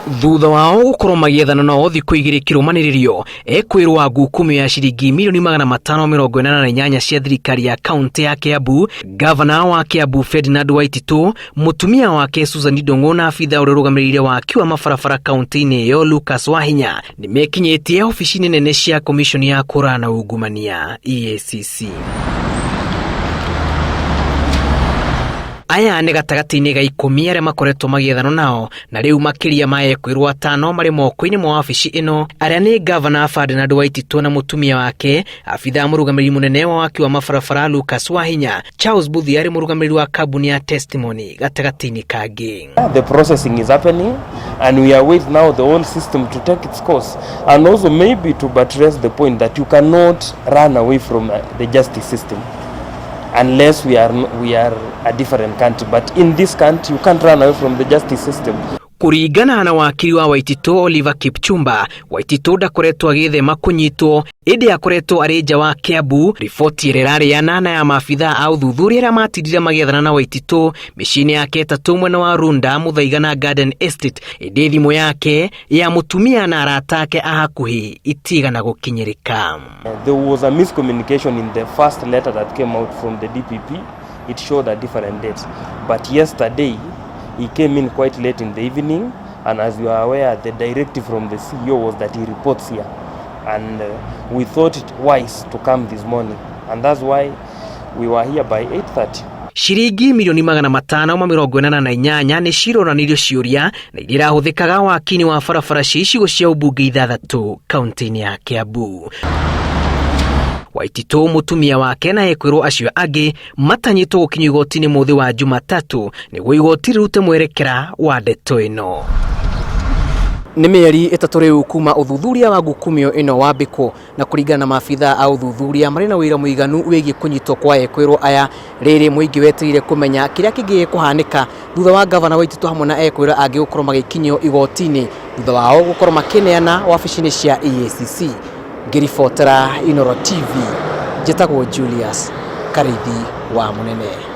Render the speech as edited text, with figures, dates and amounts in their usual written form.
Thutha wao gũkorwo magĩethana nao thikũ igĩrĩ kĩrũmanĩrĩrio, ekwĩrwo ngukumio ya ciringi mirioni 588 cia thirikari ya kaunti ya Kiambu, gavana wa Kiambu Ferdinand Waititu, mũtumia wake Susan Ndung'u na abitha ũrĩa ũrũgamĩrĩire waki wa mabarabara kaunti-inĩ ĩyo Lucas Wahinya nĩmekinyĩtie obici-inĩ nene cia komishoni ya kũrana na ungumania EACC. Aya nĩ gatagatĩ-inĩ ga 10 arĩa makoretwo magĩethanwo nao na rĩu makĩria ma ekwĩrwo 5 marĩ moko-inĩ ma wabici ĩno, arĩa nĩ gavana Ferdinand Waititu na mũtumia wake, abithaa mũrũgamĩrĩri mũnene wa waki wa mabarabara Lucas Wahinya, Charles Mbuthia arĩ mũrũgamĩrĩri wa kambuni ya Testimony gatagatĩ-inĩ kangĩ. The processing is happening and we await now the whole system to take its course and also maybe to buttress the point that you cannot run away from the justice system unless we are a different country, but in this country you can't run away from the justice system. Kũringana na wakiri wa Waititu Oliver Kipchumba, Waititu ndakoretwo agĩthema kũnyitwo ĩndĩ akoretwo arĩ nja wa Kiambu. Riboti ĩrĩa ĩrarĩana na ya maabithaa a ũthuthuria arĩa matindire magĩethana na Waititu mĩciĩ-inĩ yake ĩtatũ mwena wa Runda, Muthaiga na Garden Estate, ĩndĩ thimũ yake ya mũtumia na arata ake a hakuhĩ itigana gũkinyĩrĩka. There was a miscommunication in the first letter that came out from the DPP. It showed a different date. But yesterday, he came in quite late in the evening, and as you are aware, the directive from the CEO was that he reports here. And we thought it wise to come this morning, and that's why we were here by 8:30. Ciringi mirioni 588 nĩ cironanirio ciũria na iria irahũthĩkaga waki-inĩ wa barabara cia icigo cia ũmbunge ithathatũ kaunti-inĩ ya Kiambu. Waititu, mũtumia wake na ekwĩrwo acio angĩ matanyĩtwo gũkinyio igoti-inĩ mũthĩ wa Jumatatũ nĩguo igoti rĩrute mwerekera wa ndeto ĩno. Nĩ mĩeri 3 rĩu kuma ũthuthuria wa ngukumio ĩno wambĩkwo, na kũringana na maabithaa a ũthuthuria marĩ na wĩra mũiganu wĩgiĩ kũnyitwo kwa ekwĩrwo aya. Rĩrĩ mũingĩ wetereire kũmenya kĩrĩa kĩngĩ gĩkũhanĩka thutha wa gavana Waititu hamwe na ekwĩrwo angĩ gũkorwo magĩkinyio igoti-inĩ thutha wao gũkorwo makĩneana wabici-inĩ cia EACC. Ngĩribotera Inooro TV, njĩtagwo Julius Karithi wa Mũnene.